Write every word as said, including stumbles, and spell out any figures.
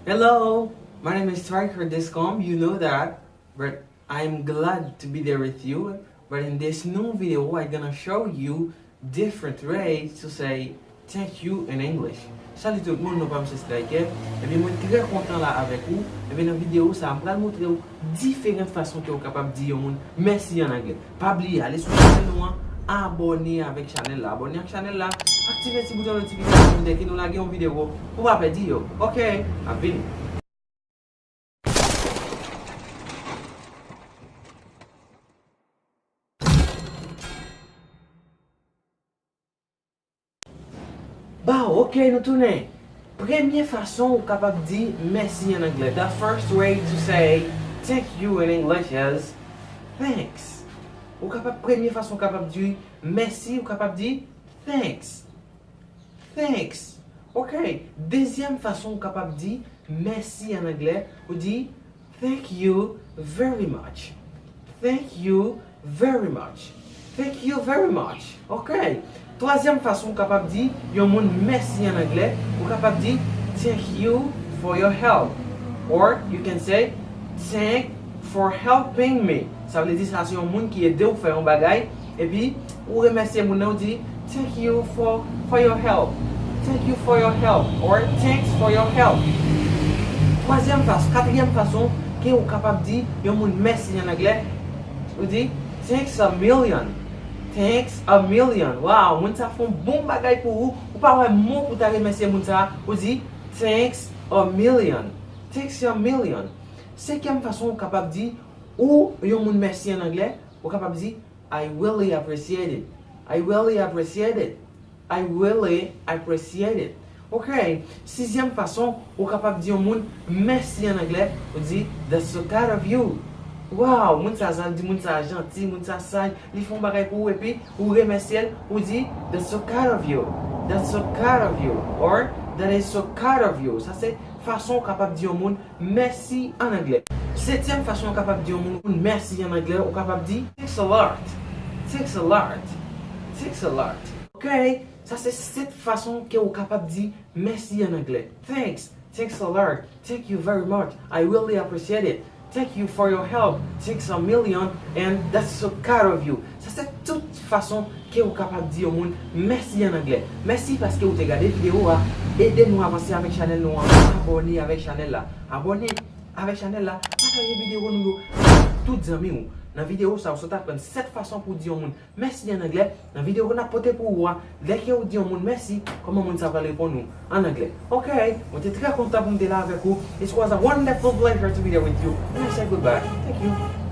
Hello, my name is Striker Discom, you know that, but I'm glad to be there with you. But in this new video, I'm gonna show you different ways to say thank you in English. Salut tout moun, non pa m se Striker. Ebyen, mwen trè kontan la avèk ou. Ebyen, nan videyo sa, m pral montre w diferan fason ke w kapab di yon moun mèsi an anglè. Pa bliye, ale sou chanèl nou an, abòne avèk chanèl la. Abòne ak chanèl la, aktive ti bouton notifikasyon dèke nou lage yon videyo pou w pa pèdi yo. Ok, ap vini. Bon, ok, nou tounen. Premye fason ou kapab di mèsi an anglè. The first way to say thank you in English is thanks. Ou kapab, premye fason ou kapab di mèsi, ou kapab di thanks. Thanks. Ok. Dezyèm fason ou kapab di mèsi an anglè, ou di thank you very much. Thank you very much. Thank you very much. Ok. Twazyèm fason ou kapab di yon moun mèsi an anglè, ou kapab di thank you for your help. Or you can say thank for helping me. Sa vle di sa se yon moun ki ede w fè yon bagay, epi ou remèsye moun nan, ou di thank you for, for your help. Thank you for your help. Or thanks for your help. Twazyèm fason, katriyèm fason ke ou kapab di yon moun mèsi an anglè, ou di thanks a million. Thanks a million. Wow, moun sa fè yon bon bagay pou ou. Ou pa wè mo pou ta remèsye moun sa, ou di thanks a million. Thanks a million. Senkyèm fason ou kapab di ou yon moun mèsi an anglè, ou kapab di I really appreciate it. I really appreciate it. I really appreciate it. Ok. Sizyèm fason ou kapab di yon moun mèsi an anglè, ou di that's so kind of you. Wow, moun sa, sa di moun sa janti, moun sa saj, li fè yon bagay pou ou epi ou remèsye l, ou di that's so kind of you. That's so kind of you. Or that is so kind of you. Sa se fason ou kapab di yon moun mèsi an anglè. Setyèm fason ou kapab di yon moun mèsi an anglè, ou kapab di thanks a lot. Thanks a lot. Thanks a lot. Ok, sa se sèt fason ke ou kapab di mèsi an anglè. Thanks. Thanks a lot. Thank you very much. I really appreciate it. Thank you for your help. Thanks a million. And that's so kind of you. Sa se tout fason ke ou kapab di yon moun mèsi an anglè. Mèsi paske ou te gade videyo a. Ede nou avanse avèk chanèl nou an. Abòne avèk chanèl la. Abòne avèk chanèl la. Pataje videyo nou yo ak tout zanmi w. Nan videyo sa, ou sot aprann sèt fason pou di yon moun mèsi an anglè. Nan videyo ke n ap pote pou ou a, lè ke ou di yon moun mèsi, kòman moun sa pral reponn ou an anglè. Ok, mwen te trè kontan pou m te la avèk ou. It was a wonderful pleasure to be there with you. And I say goodbye. Thank you.